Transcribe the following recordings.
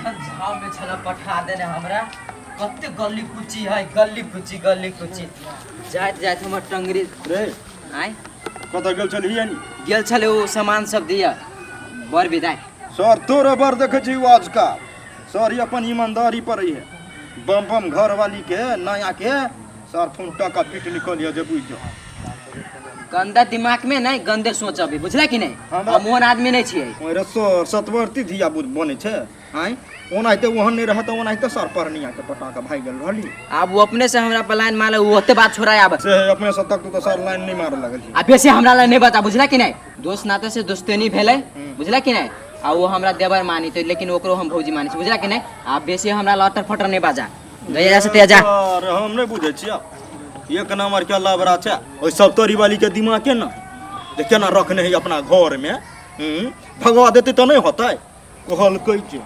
केहन झाव में छला पठा देने हमरा। कते गली कुची है, गली कुची गली कुची जाइत जाइत हमर टंगरी। रे आय कतऽ गेल छलही? गेल छलै ओ सामान सब दिया बड़ विदाई। सर तोरे बड़ देखै छी आजकल सर ई अपन ईमानदारी पर है। बम बम घर वाली के नया के सर फोन टका पीट निकल जे बुझ जाओ। गंदा दिमाग में नहीं गंदे सोच अभी, बुझला कि नहीं? हम ओहन आदमी नहीं छियै। ओरे सर सतवर्ती धिया बुझ बनै छै आय, ओनाहिते ओहन नहीं रहत, ओनाहिते सर परनिया के पटा के भागि गेल रहली। आब वो अपने से हमरा पर लाइन मारे, वो ओते बात छोड़ा आब। से अपने से तक तू तो सर लाइन नहीं मारे लगल। आ बेसी हमरा लाइन नहीं बता, बुझला कि नहीं? दोस्त नाते से दोस्ती भेलै, बुझला कि नहीं? आ वो हमरा देवर मानी तो, लेकिन ओकरो हम भौजी मानी छी, बुझला कि नहीं? आ बेसी हमरा लटर फटर नहीं बाजा, जहिया से तेजा। सर हम नहीं बुझै छियै, एक नंबर के लबरा छै ओहि सब तोरी वाली के दिमाग के ना जे केना रखने है अपना घर में। भगवा देते तो नहीं होतै, कहलकै जे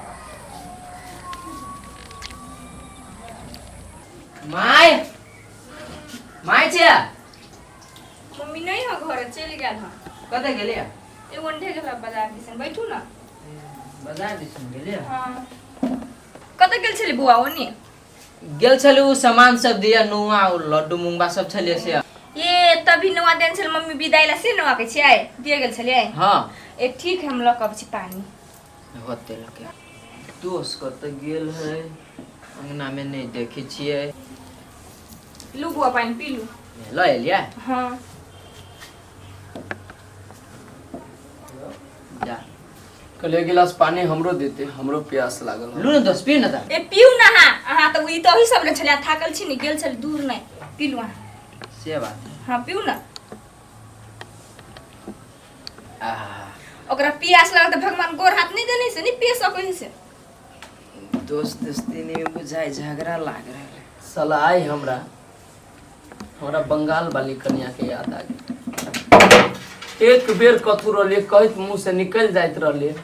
my my छै। मम्मी नहीं हो घर, चलि गेल हँ। कतऽ गेलियै? एगो अंडे गेल बाजार दिसन, बैठू ना। बाजार दिसन गेलियै? हाँ। कतऽ गेल छली बुआ ओनी? गेल छलै ओ सामान सब दिया, नुआ और लड्डू मुंगबा सब छलै से। ये तभी नुआ देन छल मम्मी विदाई ला, से नुआ के छियै दिए गेल छलियै? हाँ। ए ठीक है, हम लऽ कऽ अबै छी पानी। होते लके दोस्त कतऽ गेल है, अंगना में नहीं देखै छियै। लू बुआ पानी पी लू। लऽ एलियै? हाँ। जा। कहलियै गिलास पानी हमरो देते, हमरो प्यास लागल। लू ने दोस्त, पी ने तऽ। ए पीउ ना अहाँ, अहाँ तऽ ई तऽ ओही सब ने छलियै, थाकल छी ने, गेल छली दूर, नहि पीलू अहाँ। से बात। हाँ पीउ ना। आहा। ओकरा पियास लागल तऽ भगवान गोर हाथ नहि देने से नहि पी सकै है से। दोस्त दोस्ती नहीं बुझाइ, झगड़ा लाग रहल है। साला आइ हमरा हमरा बंगाल वाली कन्या के याद आ गेल। एक बेर कथू रहलियै कहैत मुँह से निकलि जाइत रहलियै,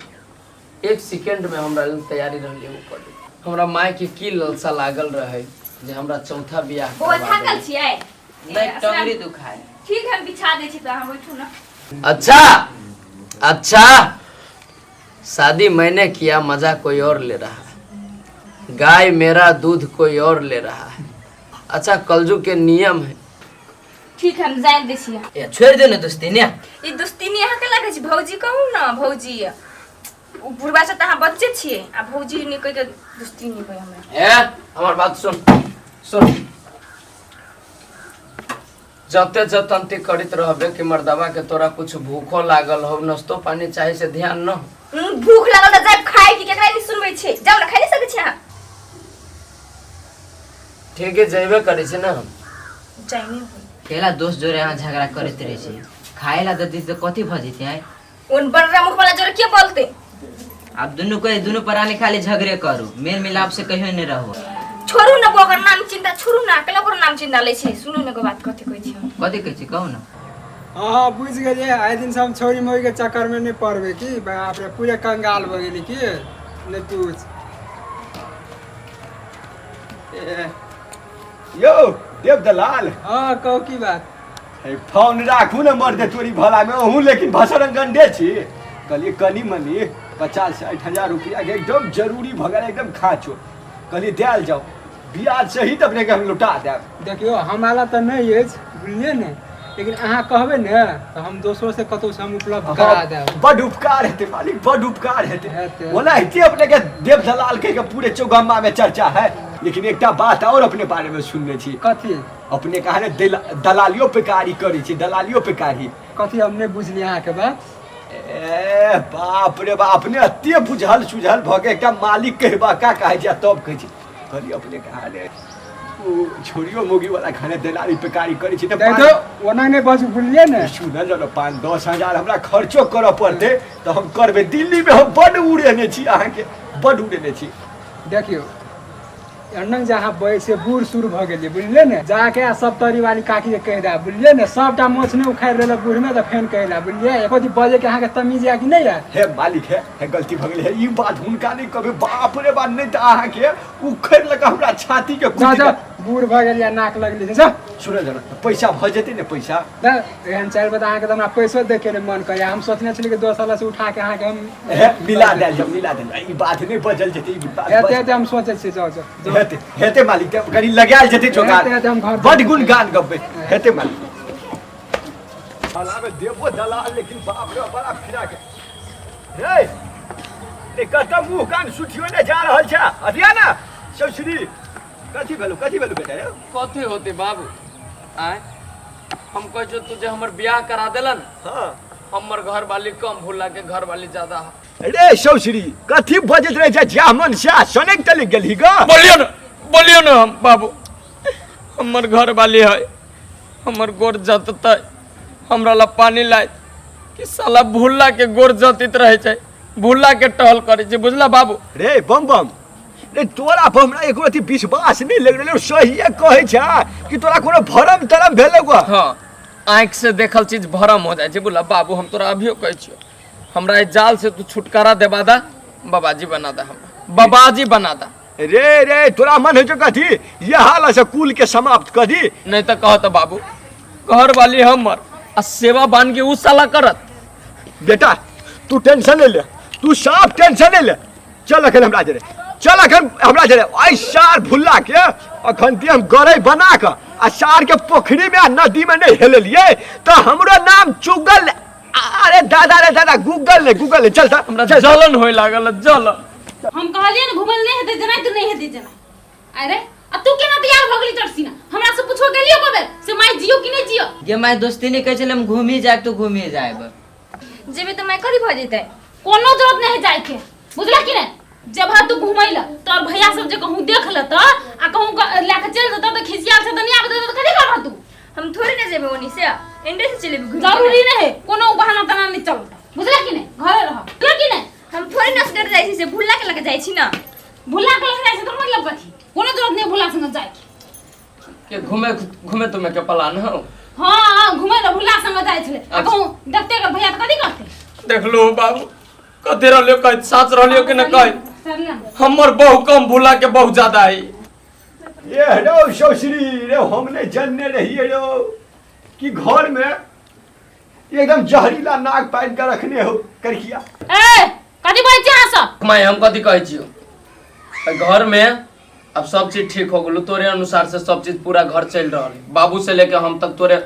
एक सेकेंड में हमरा लेल तैयारी रहलियै ओ कऽ। हमरा माय के की ललसा लागल रहे जे हमरा चौथा बियाह बौआ करवा थाकल देबै। छियै? नहि, टंगरी दुखाय। ठीक है, हम बिछा दै छी तऽ अहाँ बैठू ना। अच्छा अच्छा, शादी मैंने किया, मजा कोई और ले रहा है, गाय मेरा दूध कोई और ले रहा है। अच्छा कलजुग के नियम है। ठीक है, हम जान दै छियै। ए छोड़ि दे ने दोस्ती ने। ई दोस्ती ने अहाँके लागै छै भौजी? कहू ने भौजी, ओ बुढ़बा से तऽ अहाँ बच्चे छियै आ भौजी ने कहि के दोस्ती नहि कहै हमरा। ए हमर बात सुन सुन, जते जतनती करैत रहबे कि मर्दवा के तोरा कुछ भूखो लागल हो, नाश्तो पानी चाही से ध्यान न हो। भूख लागल तऽ जायब खाय की, केकरा नहि सुनबै छै? जाउ ने, खाइ नहि सकै छी अहाँ? ठीक है, जेबे करै छी ने हम। जाइ नहि होई। केला दोस्त जोरे अहाँ झगड़ा करैत रहै छी, खाए ला दे तऽ कथी भऽ जेतै आइ? ओन बड़रा मुख वाला जोरे के बोलते? आब दुनू के दुनू प्राणी खाली झगड़े करू, मेल मिलाप से कहियो नहीं रहो। छोड़ू ना ओकर नाम चिंता, छोड़ू ना, केला ओकर नाम चिंता लै छै? सुनू ने एगो बात, कथी कहै छी हम? कथी कहै छी, कहू ने। हाँ हाँ बुझि गेलियै, आइ दिनसँ हम छौरी मौरीके चक्करमे नहि पड़बै। की बाप रे, पूरे कंगाल भऽ गेली की नहि पूछ। ए, यौ देव दलाल। हाँ कहू, की बात? हे, फोन राखू ने मर्दे, तोरी भला में अहूँ लेकिन भसरंग गंडे छी। कहलियै कनि मनि 50-60 हजार रुपया के एकदम जरूरी भऽ गेल, एकदम खाँचो, कहलियै देल जाओ, ब्याज सहित अपने के हम लौटा देब। देखियौ, हमरा लग तऽ नहि अछि, बुझलियै ने, लेकिन अहाँ कहबै ने तऽ हम दोसरोसँ कतहुसँ हम उपलब्ध करा देब। बड उपकार हेतै मालिक, बड उपकार हेतै। हेतै। ओनाहिते अपने के देव दलाल कहि के पूरे चौगम्मा में चर्चा है। लेकिन एकटा बात और अपने बारे में सुनने छी। कथी? अपने कहा ने दलालियो पे कारी करै छी, दलालियो पे कारी। कथी? हम नहि बुझलियै अहाँके बात। ए बाप रे बाप, अपने एते बुझल सुझल भऽ के एकटा मालिक कहबा का कहै छै आ तब कहै छै। कहलियै अपने कहा ने ओ छोड़ियो मोगी वाला खाने दलाली पे कारी करै छी तऽ दे दो, ओना नहि बजू, बुझलियै ने। सुनल जाउ ने, 5-10 हजार हमरा खर्चो करऽ पड़तै तऽ हम करबै। दिल्ली मे हम बड उड़ेने छी, अहाँके बड उड़ेने छी। देखियौ, एन्नंग जे अहाँ बजै छियै, बूढ़ सूढ़ भऽ गेलियै, बुझलियै ने, जाके आ सब तरी वाली काकीके कहि दे, बुझलियै ने, सबटा मोछ नहि उखाड़ि लेलक बूढ़मे तऽ फेन कहि दे, बुझलियै? एको दिन बजैके अहाँके तमीज यऽ कि नहि यऽ? हे मालिक, हे हे गलती भऽ गेलै, हे ई बात हुनका नहि कहबै, बाप रे बाप, नहि तऽ अहाँके उखड़ि लऽ कऽ हमरा छाती के जा कुटि जा देत। बूढ़ भऽ गेलियै, नाक लगली जा। सुनल जरा पैसा भऽ जेतै ने पैसा। तऽ एहन 4 बजे अहाँके तऽ हमरा पैसो दैके नहि मन करैए। हम सोचने छलियै कि दोसर लग से उठा के अहाँके हम हे, मिला देल जाओ, मिला देल जाओ। ई बात नहि बजल जेतै, ई बात हेतै हेतै, हम सोचै छियै। जाउ जाउ जाउ। हेतै हेतै मालिक, तऽ कनि लगायल जेतै जोगाड़। हेतै, हेतै, हम घर बड गुणगान गबै हेतै मालिक। हलामे देबो दलाल, लेकिन बाप रे बड़ा फिरा के रे रे कतऽ मुँह कान सुठियो ने जा रहल छै। अथिया ने सौश्री, कथी भेलौ, कथी भेलौ बेटा रे? कथी होते बाबू? आय हम कहै छियौ, तू जे हमर बियाह करा देलन, हाँ, हमर घर वाली कम, भुला के घर वाली ज्यादा। रे सौश्री, कथी बजैत रहै छै? जा मन से सनक चलि गेलही ग। बोलियो ने, बोलियो ने हम बाबू, हमर घर वाली है हमर गोर जततै, हमरा ला पानी लाइत कि साला भुल्ला के गोर जतित रहै छै, भुल्ला के टहल करै छै, बुझला बाबू? रे बम बम रे, तोरा पर हमरा एको रति विश्वास नहि लागि रहलै। सहिए कहै छै कि तोरा कोनो भरम तरम भेलै गो? हाँ, आँखि से देखल चीज भरम हो जाइ छै, बुझला बाबू? हम तोरा अभियो कहै छियौ, हमरा एहि जाल से तू छुटकारा देबा दा, बाबाजी बना दा हमरा, बाबाजी बना दा। रे रे, तोरा मन होइ छौ कथी यह हाल से कुल के समाप्त कऽ दी? नहीं तो कह तो बाबू, घर वाली हमर आ सेवा बान के उ साला करत। बेटा तू टेंशन नहीं ले, तू साफ टेंशन नहीं ले। चल अखन हमरा जरे, चल अखन हमरा जरे। एहि सार भुल्ला के अखन ते हम गरई बना कऽ आ सार के पोखरी में आ नदी में नहीं हेलेलियै तऽ हमरो नाम चुगल। अरे दादा रे दादा, गूगल ने, गूगल ने, चल चल। हमरा जलन होए लागल है, जलन। हम कहलियै ने घुमल नहि हेतै जेनाइ तऽ नहि हेतै जेनाइ। अरे आ तू केना तैयार भऽ गेली चढ़सी ना? हमरा से पूछो गेलियो कबे से माय जियो कि नहि जियो? गे माय, दोस्ती नहीं कहै छलै हम घूमी जायब तऽ घूमी जायब। जेबै तऽ माय कथी भऽ जेतै? कोनो जरूरत नहीं है जाए के, बुझला कि नहीं? जब तू घुमै ला तोर भैया सब जे कहूँ देख लेता आ कहूँ लए के चलि जेता तऽ खिसियाल से तऽ नहीं आबे देता, तऽ कथी करबह तू? हम थोड़े ने जेबै ओनी से, एंडे से चलेबै घूम के। जरूरी नहीं है, कोनो बहाना तना नहीं चलता, बुझला कि नहीं? घरे रह, बुझला कि नहीं? हम थोड़े ने असगर जाइ छी से भुल्ला के लगे जाइ छी ना। भुला के लगे जाइ छै, तोर मतलब कथी? कोनो जरूरत नहीं भुला संग जाए के। के घूमे घूमे तुम्हें के प्लान हो? हाँ हाँ, घुमै ला भुला संग जाइ छलै आ कहूँ देखते के भैया तऽ कथी करते? देखलो बाबू, कथी रहलियो कहै, साच रहलियो कि न कहै? सरला। हमर बहु कम, भुला के बहुत ज्यादा है। ये रौ सौश्री रे, हम नहीं जनने रहिए रौ कि घर में एकदम जहरीला नाग पानि के रखने हो करकिया। ए कथी बजै छी अहाँ सब? माय, हम कथी कहै छियो, घर में अब सब चीज ठीक हो गेलो, तोरे अनुसार से सब चीज पूरा घर चलि रहल है, बाबू से लेके हम तक तोरे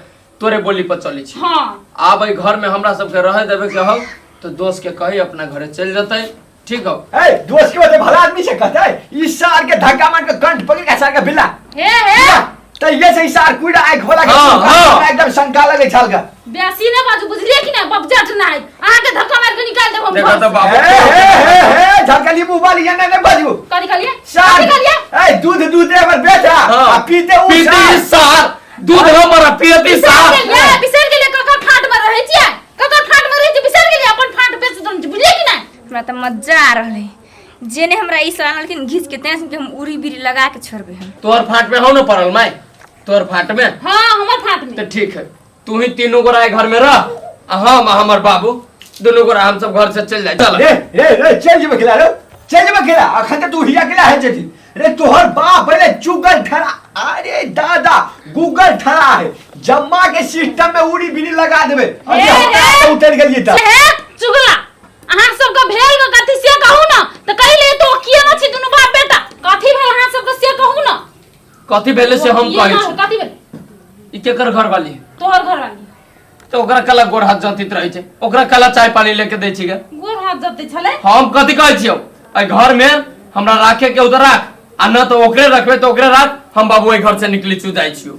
तोरे बोली पर चलै छी। हाँ। आब एहि घर में हमरा सबके रहे देबे के हौ तो दोस्त के कही अपना घरे चलि जेतै, ठीक हौ? ए दोस्त के बते भला आदमी से कहते ई सार के धक्का मार के कंठ पकड़ के सार के बिल्ला हे हे, त ये से ई सार कुड़ा आँख वाला के हाँ, हाँ। एकदम शंका लगे छल का। बेसी ने बाजू, बुझलियै कि नहि? बपजट नहि, अहाँके धक्का मारि के निकालि देब हम देखा घर तऽ से। बाबू। हे हे हे हे, झलकली मुंह वाली ये नहीं बाजू। कथी कहलियै? सार कथी कहलियै? ए दूध दूध रे हमर बेटा हाँ। आ पीते उ पीती सार। सार दूध हमर आ पियती बिसरि सार। गेलियै, बिसरि गेलियै ककर फाट में रहै छियै, ककर फाट में रहै छियै, बिसरि गेलियै? अपन फाट बेच देने छियै, बुझलियै कि नहि? हमरा तऽ मजा आ रहल है जे ने हमरा ई सब आनलखिन घीच के, तें से हम उड़ी बीड़ी लगा के छोड़बै हम। तोहर फाट में हौ न पड़ल माय, तोहर फाट में? हाँ, हमर फाट में। तो ठीक है, तू ही तीनों गोरा घर में रह आ हम आ हमर बाबू दोनों गोरा हम सब घर से चल जाए, चल। रे रे रे, चल जेबे खेला रे, चल जेबे खेला। अखन त तू हिया केला है जेती रे? तोहर बाप पहले चुगल ठरा, अरे दादा गूगल ठरा है, जम्मा के सिस्टम में उड़ी बिड़ी लगा देबे। अरे हे, हम हे। उतर गेलिए त हे चुगला, अहाँ सबके भेल के कथी से कहू न तऽ कहि ले तो किए न छी दुनू बाप बेटा, कथी भेल अहाँ सबके से कहू न। कथी भेले से हम ये कहै न, छी। कथी भेल? ई केकर घर वाली है? तोहर घर वाली। तो ओकरा कला गोर हाथ जतित रहै छै, ओकरा कला चाय पानी लेके दै छी गे? गोर हाथ जते छलै। हम कथी कहै छियौ, एहि घर में हमरा राखे के उधर राख आ न तो ओकरे रखबे तो ओकरे राख, हम बाबू एहि घर से निकली चू जाइ छियौ।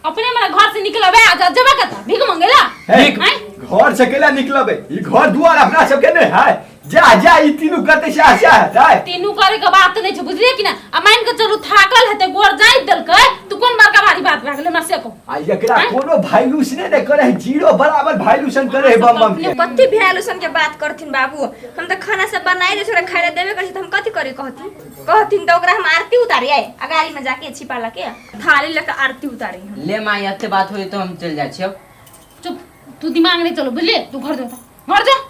अपने मने घर से निकलबे आ जेबे कतऽ भीख मंगेला? हे, भीख। आँय? घर से केला निकलबे? ई घर दुआर अपना सबके नहीं है। जा जा, ई तीनू करते से आशा है। तीनू करे के बात नहीं छै, बुझलियै कि ना? आ मान के चलू थाकल हेतै, गोर जाइत देलकै तू कोन बड़का भारी बात भए गेलै हमरा से कहू। आ एकरा कोनो वैल्यूशन नहीं करे है, जीरो बराबर वैल्यूशन करे है बम बम के। कथी वैल्यूशन के बात करथिन बाबू? हम तऽ खाना सब बनाइ दे छोरा खाइ ला देबे करै छी, तऽ हम कथी करी? कहथिन कहथिन तऽ ओकरा हम आरती उतारी आइ आ गाड़ी में जाके छिपा लके थाली लके आरती उतारी हम। ले माई, एते बात होई तो हम चल जाइ छियौ। चुप, तू दिमाग नहीं चलो, बुझलियै? तू घर जो, घर जो।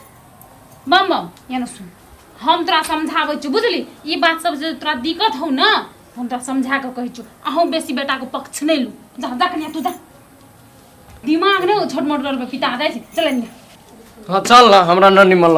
बम बम यहाँ सुन, हम तोरा समझाबै छी, बुझली? ई बात सब जे तोरा दिक्कत हौ न हम तोरा समझा कऽ कहै छियौ, अहूँ बेसी बेटाके पक्ष नहि लू। जा जा कनिया, तू जा, दिमाग नहि छोट मोट रोल पे पिता जाइ छै। चल कनिया। हाँ चल ना, हमरा न निमन लगे।